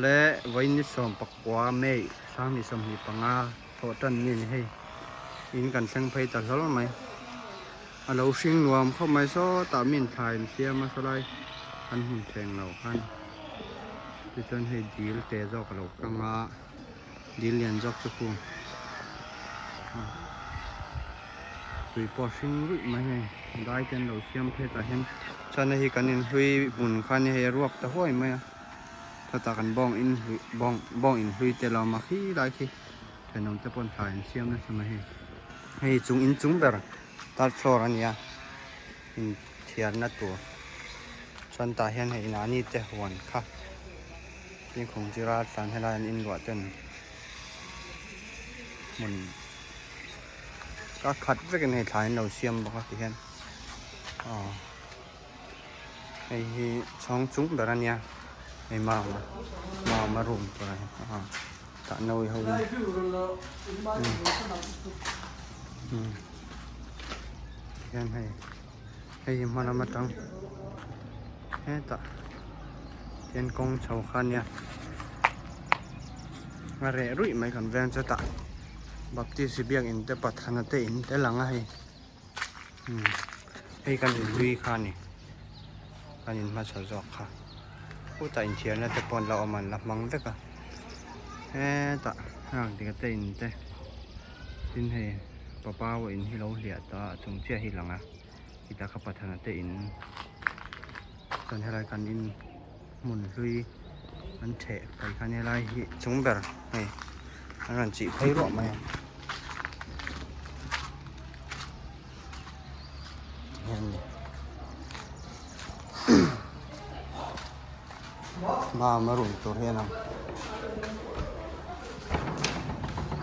Le vawiin ni 14 May 2025 thawh tan ni a ni hei in kan thleng phei ta hlawl mai a lo hring nuam khawp mai sawtah mi inthlai an siam a sawlai an hmun thleng lo khan tichuan hei dil te zawk a lo kang a dil lian zawk chu khu tui pawh a hring ruih mai hei dai te an lo siam phei tah hian chuan hei hi kan inhlui hmun kha a ni hei a ruak ta huai mai a. Chutah kan bawng in hlui bawng bawng in hlui te lo awm a khi lai khi thenawm te pawn thlai an siam nasa mai hei hei chung in chung ber third floor a ni a inthiarna tur chuan tah hian hei nani te huan kha thingkung zira tlan helai an inluah ten hmun ka khat vekin hei thlai an lo siam bawk a tihian aw. Hei hi chhawng chung ber a nia hei mama mama room tur a ni a tah nawi ho in umm hian hei hei hi hma lam atang hetah hian kawng chho kha a nia a reh ruih mai kan veng chu tah baptist biakin te pathana te in te lang a hei. Hei kan inhlui kha a ni kan in hmasa zawk kha khutah inthiarna te pawh an la awm a an la hmang vek a hetah heng tika te in te tin hei papa ho in hi lo hliah ta a chung chiah hi a lang a khitah kha pathana te in chuan helai kan in hmun hlui an theh phei khan helai hi chung ber hei an rawn chih phei ruah mai a tihian ni mama room tur hi a lang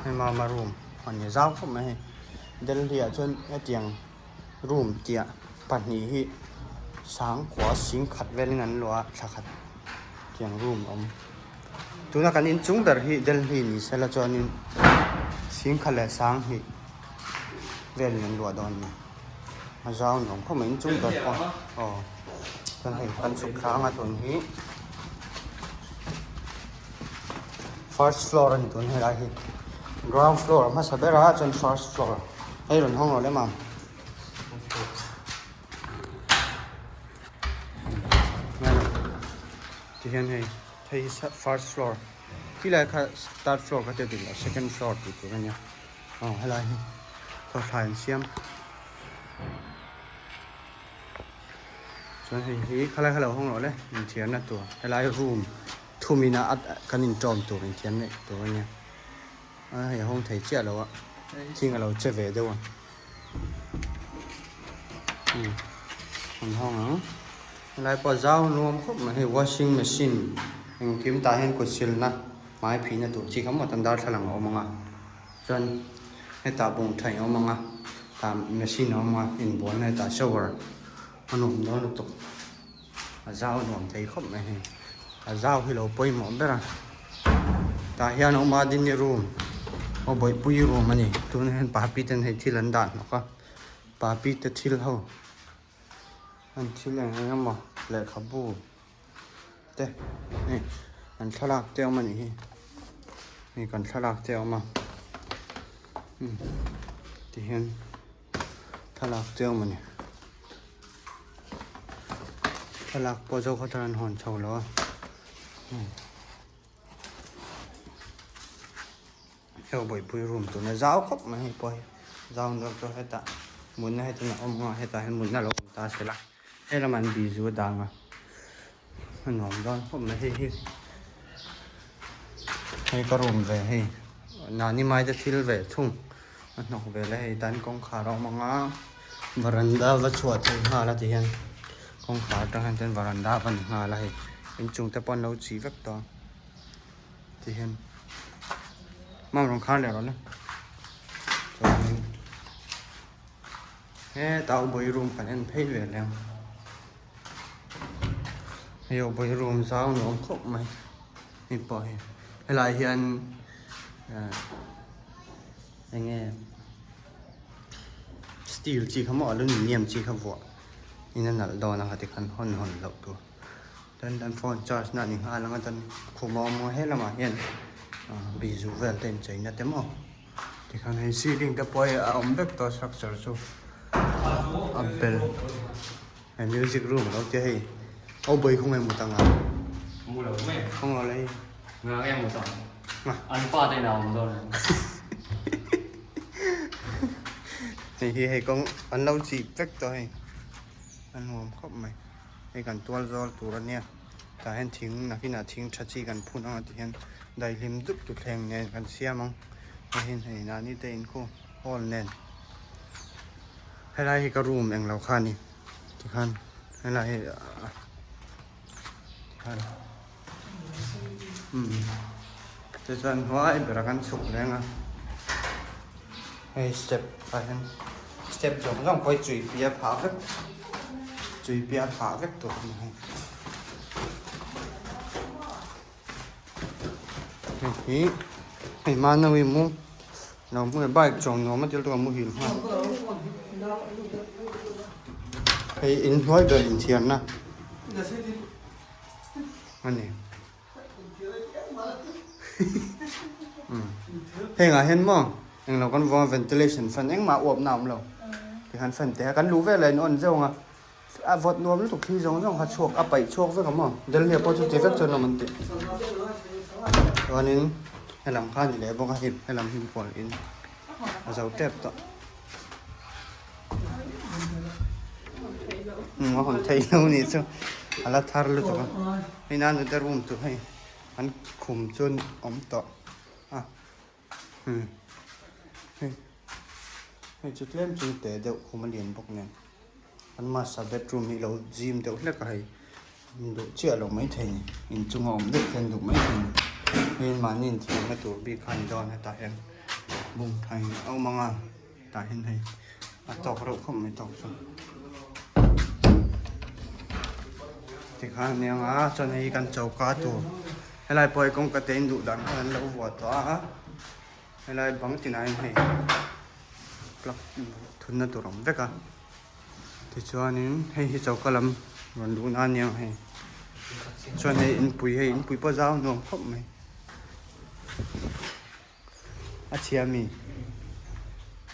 hei mama room a ni zau khawp mai hei Delhi ah chuan hetiang room tiah pahnih hi sangkua sing khat velin an luah a thla khat tiang room a awm tuna kan inchung ber hi Delhi ni sela chuanin sing khat leh sang hnih velin an luah dawn a ni a zau nuam khawp mai inchung ber pawh aw chuan hei kan chhuk thlanga tun hi first floor a ni tun helai hi ground floor a hmasa ber a chuan first floor hei rawn hawng rawh lem ang tihian hei hei hi first floor khilai kha third floor kha tia dik loh second floor tih tur a nia aw helai hi kawthlai an siam. Chuan hei hi khalai kha lo hawng rawh le inthiarna tur helai room thum ina a kan intawm tur inthiar neih tur a nia a hei a hawng thei chiah lo a thing a lo che ve deuh a umm an hawng ang helai pawh zau nuam khawp mai hei washing machine engkim tah hian kut silna hmai phihna tur chi kha maw tan darthlalang a awm ang a. Chuan hetah bawng tha in awm ang a tah machine a awm ang a inbualna hetah shower a nuam dawn lutuk a zau nuam thei khawp mai hei a zau hi lo pawimawh ber a tah hian a awm a dinny room aw bawihpui room a ni tunah hian papi ten hei thil an dah hnawk a papi te thil ho an thil eng eng emaw lehkhabu te hei an thlalak te a awm a nih hi hei kan thlalak te a awm a umm tihian thlalak te a awm a ni thlalak pawh zo khaw thar an hawn chho lo a umm heng bawihpui room tuna zau khawp mai hei pawh hi zau deuh chu hetah mutna hetiang a awm a hetah hian mutna a lo awm ta se la. He lamah an bizu a dang a a nuam dawn khawp mai hei hi hei ka room ve hei nani mai te thil ve thung a hnawk ve le hei tan kawngkhar a awm ang a varanda va chhuah thei nghal a ti hian kawngkhar atang hian chuan varanda va ni nghal a hei inchung te pawh an lo chih vek tawh a ti hian mam rawn khar leh rawh le chuanin. Hetah bawi room kan en phei ve leh ang hei aw bawi room zau nuam khawp mai hei pawh hi helai hian eh eng nge steel chi kha maw aluminium chi kha vuah in a nalh dawn a heti khan hawn hawn loh tur. Chuan an phone charge na a ni nghal ang a chuan khum a awm ang a helamah hian bizu vel te incheina te maw tikhan hei ceiling te pawh hei a awm vek tawh a structure chu a bel hei music room alo tia hei aw bawi khaw nge mut anga khaw nge awle hei hei hi hei kawng an lo chih vek tawh hei a nuam khawp mai. Hei kan tual zawl tur a nia tah hian thing nakinah thing tha chi kan phun ang a ti hian daihlim dup tu thleng nen kan siam ang hei hi hei mahni te in khu hall nen helai hi ka room englo kha a ni tikhan helai hi tikhan umm tichuan hnuai berah kan chhuk reng a hei step ah hian step zawng zawng pawh hi chui pia phah vek chui pia phah vek tur a ni hei hei hi hei mahni mu lo hmu leh bike chuang nuam a til tawh a muhil nghal hei inhnuai ber inthiarna a ni. Hengah hian maw englo kan vawng a ventilation fan engmah a uapna a awm lo tikhan fan te kha kan luh velah in on zeuh ang a a vawt nuam lutuk thli zawng zawng kha chhuak a paih chhuak vek ang maw Delhi ah pawh chu ti vek chuan awm an ti chuanin helam kha a ni leh bawk a hei helam hi bual in a zo tep tawh. A hawn theih lo nih chu a la thar lutuk a hei nan te room chu hei an khum chu an awm tawh a hei hei chu tlem chu teh deuh khum a lian bawk nen an master bedroom hi lo zim deuh hlek a hei duh chiah lo maithei a ni inchung a awm deuh hian duh maithei a ni hei mahni inthiamna tur bik kha a ni dawn hetah hian bung thain a awm ang a. Tah hian hei a tawk reuh khawp mai tawk chu tikhan a nia ang a chuan hei kan choka tur helai pawh hi kawngka te in duh dan khan an lo vuah tawh a helai bang tinah hian hei plug thunna tur a awm vek a tichuanin hei hi choka lam rawn luhna a nia ang hei chuan hei inpui hei inpui pawh zau nuam khawp mai. A chhia mi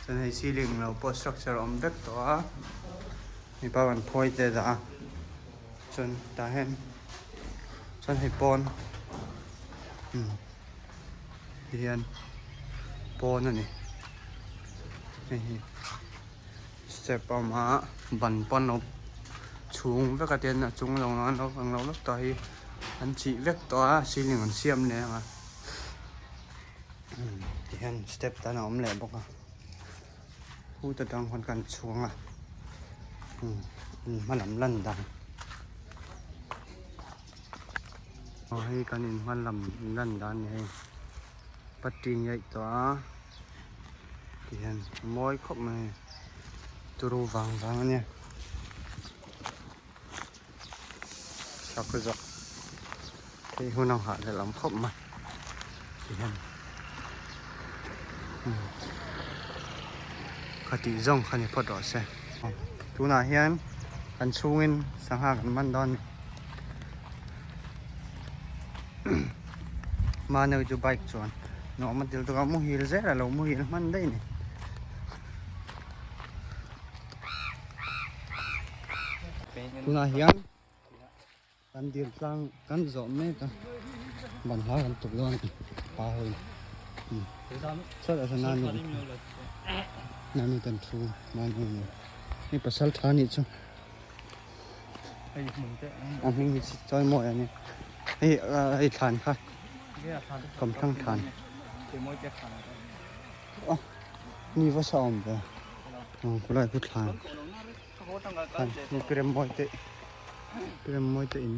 chuan hei ceiling lo pawh structure a awm vek tawh a mipa kan phawi te dah a chuan tah hian chuan hei pawn umm ti hian pawn a ni hei hi step a awm a ban pawn lo chhung vek a tin a chung lo an lo ang lo vek tawh hi an chih vek tawh a ceiling an siam leh ang a. Ti hian step tan a awm leh bawk a khuta tang khawn kan chhuang a in hma lam lan dan aw hei kan in hma lam lan dan a ni hei patti ngaih tawh a ti hian a mawi khawp mai turu vang vang a nia. Sak zawk theih hun a nghah leh lam khawp mai ti hian kha tih zawng kha ni phawt rawh se tunah hian kan chhungin sangha kan man dawn a ni mahni chu bike chuan nuam a til tawk a muhil zel a lo muhil hman daih a ni. Tunah hian kan dil tlang kan zawh mek a ban hla kan tuk dawn a ni pa ho in sawtah sawn nanu nanu ten thu nanu ni hei pasal tha anih chu a hming hi chawi mawi a ni hei hei thlan kha kawmthlang thlan. Ni va sa awm ve khulai khu thlan thlan ni pirem mawi te pirem mawi te in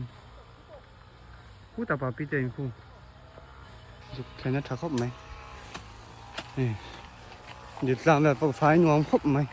khutah papi te in khu zuk thlen a tha khawp mai hei ditlang vel pawh fai nuam khawp mai.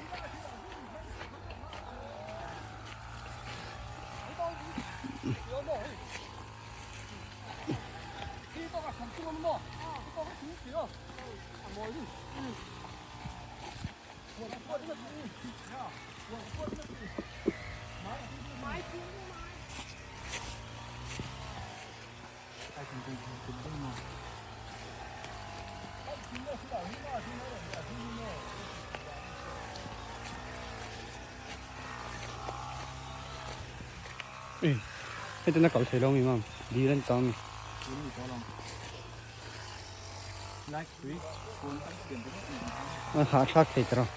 Hei tuna kal thei lo mi mam dil an tawng mi. A hahthlak thei tawh.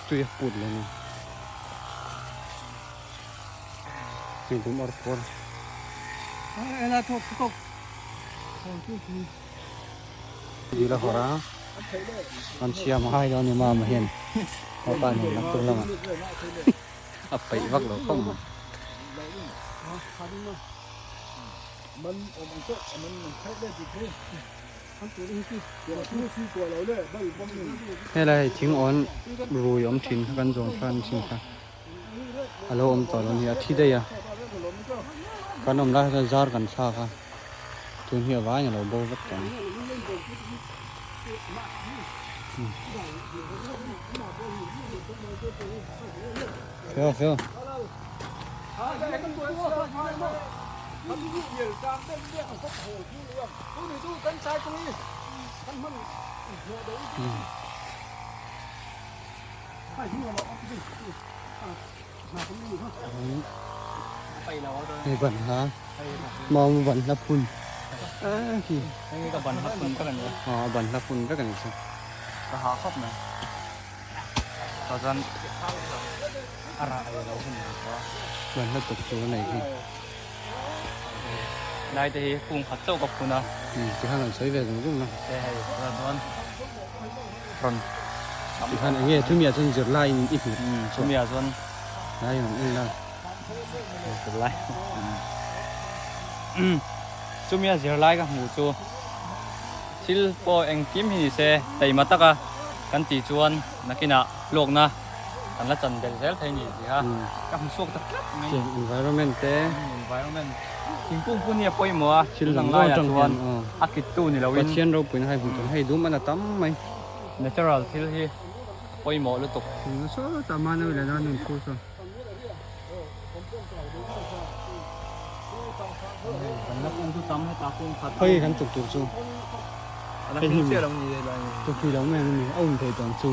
Tui a put leh a ni. Hei dum awr puar. Dil a hawrh a, an siam ngai dawn a ni mama hian pa nen naktuk lamah a peih vak lo khawp mai. Helai hei thing awn rui awm thin kha kan zawn thla an chin kha a lo awm tawh lo a ni a thi daih a kan awm lai kha chuan zar kan thlak a tun hi a vaiin a lo bo vek tawh a ni. Feo feo. Hei ban hla mau ban hla phun a khi ban hla phun vek a ni a ban hla phun vek a ni chu ka ha khawp mai tah chuan a rah ei lo hun mai tawh a ban hla tuk tur a nei hi lai te hi kung khat chauh ka phun a tikhan an sawi ve zung zung na te hei tunah chuan rawn tikhan eng nge chumi ah chuan zirlai in i hmuh chumi ah chuan lai in en la zirlai chumi a zirlai ka hmuh chu thil pawh engkim hi ni se taima taka kan tih chuan nakinah hlawkna kan la chan belh zel thei a ni tih kha ka hmu chhuak ta tlat mai. Environment te environment thingkung pawh hi a pawimawh a thil dang dang laiah atang chuan hian a kittu ni loin Pathian ropuina hei hmu tur hei dum a la tam mai. Natural thil hi a pawimawh lutuk. Saw ta mahni leh nan nun thu saw. Khawi kan tuk tur chu hei hi tuk thei lo mai ang a ni a um thei tawng chu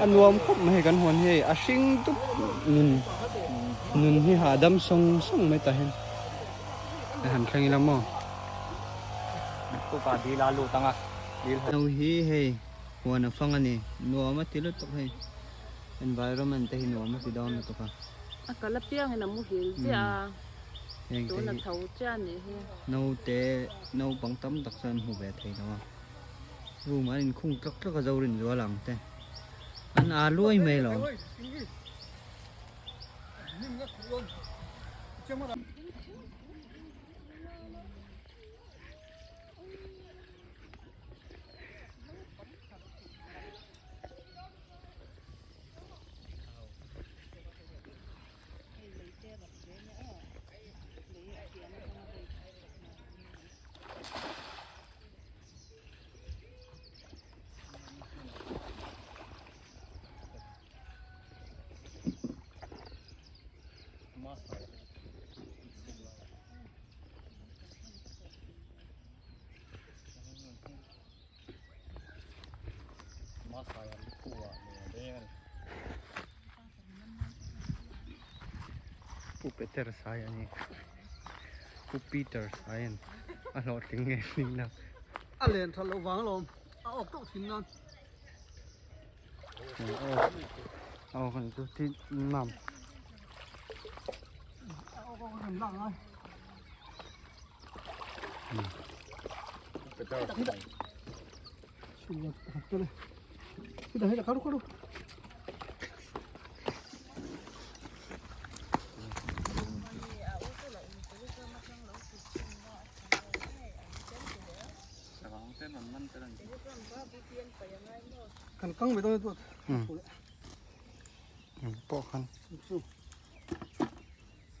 a nuam khawp mai hei kan huan hi hei a hring dup nun nun hi hahdam sawng sawng mai tah hian a han thleng ila maw. No hi hei. Huan a fang a ni. Nuam a ti lutuk hei. Environment te hi nuam a ti dawn lutuk a. A kal apiangin a muhil ziah a. Heng te Tuna hi tho chiah a nih hi. Naute naupang tam tak chuan hmu ve thei lo a. Room an inkhung tlawk tlawk a Zorin zual ang te. An aa luai mai lo. Pu Peter Sai a ni. Pu Peter Saiin a hlawhtling ngei hlin a. A len that loh vang alawm a awk tawh thin nan. A awk a ni chu thi mam. A awk a awk a lak ngai. Kan kang ve dawn e Pawh khan.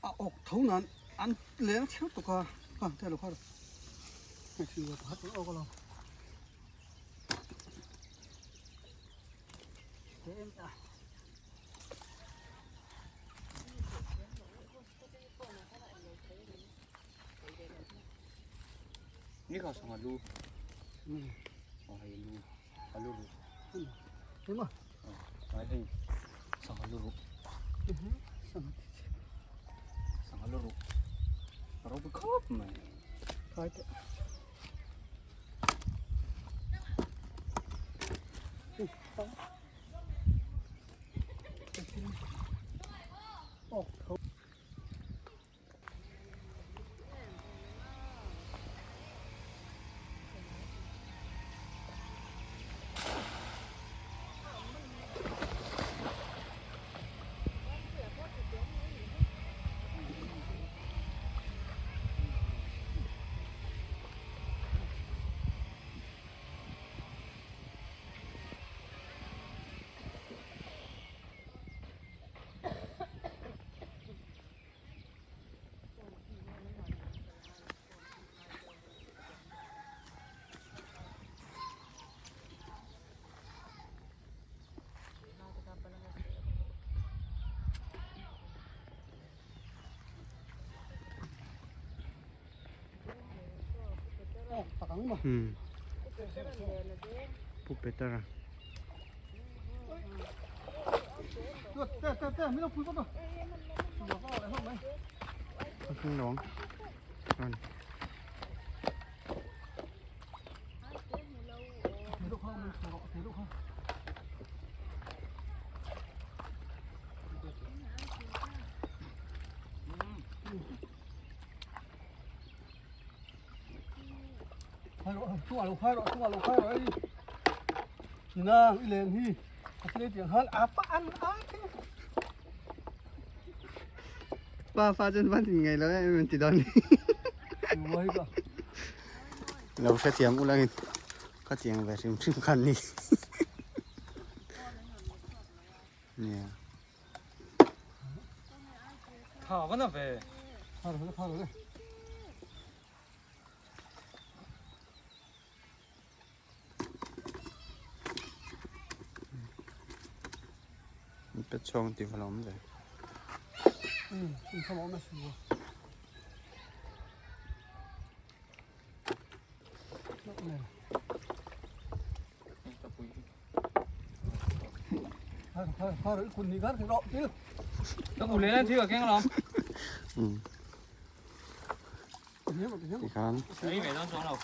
A awk tho nan an leng cheu tuk a ka te lo khar hei thil pakhat awk a lo. Ni kha sangha lu. Aw hei lu a lu ruh. Ema. Ai hei sangha lu ruh. Sangha lu ruh. A ropui khawp mai. Khai teh. Pu Petera. Pa fa chuan van in ngaih lo em em ti dawn ni. Lo hrethiam ulangin ka tiang ve hrim hrim khan ni. Nia. Tha va na ve. Pet chhawng tih va lo awm ve. Ka u len thil ka keng alawm. Tikhan. Ei ve dawn chuang lo.